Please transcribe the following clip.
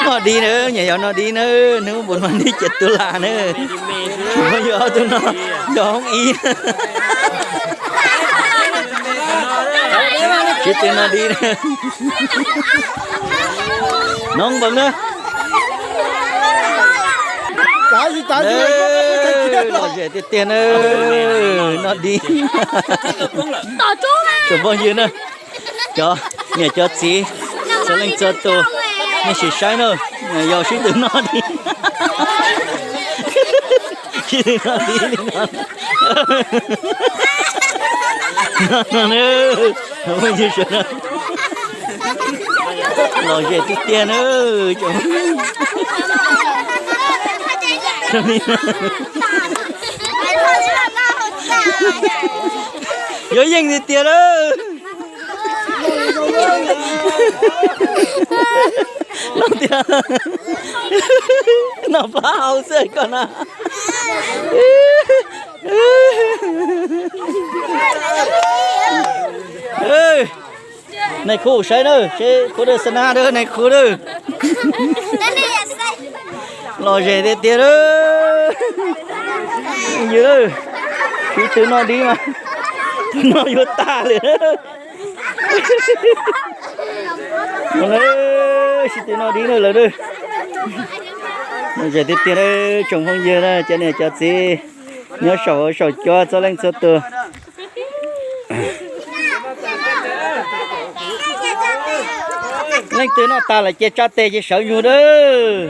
Noj dib na, nyuam yaus noj dib na, hnub npus no dib ces tu las na. Tsoom phooj ywg, ob tug no yog hoob ib. Sib tw noj dib na. Noob npees na. Lom zem tiag tiag na, noj dib. Tsoom phooj ywg na, cov niam cov txiv, txhua leej txhua tus, nej sim saib na, nyuam yaus sib tw noj dib. Sib tw noj dib li no. No, no, phooj ywg sawv daws, lom zem tiag tiag na. Yuav yeej tiag tiag lawm. Noj tiag, noj pab hau xwb koj na. Nais khu saib na, seb khu dawb xa nab dawb nais khu dawb. Lom zem tiag tiag lawm. Yus, sib tw noj dib mas, tus no yuav tag lawm. Sib tw noj dib na lawm. Lom zem tiag tiag, tsoom phooj ywg na, cov niam cov txiv nyob saum saum cua txhua leej txhua tus. Leej twg noj tag lawm ces tsa tes ces sawv ntsug dawb.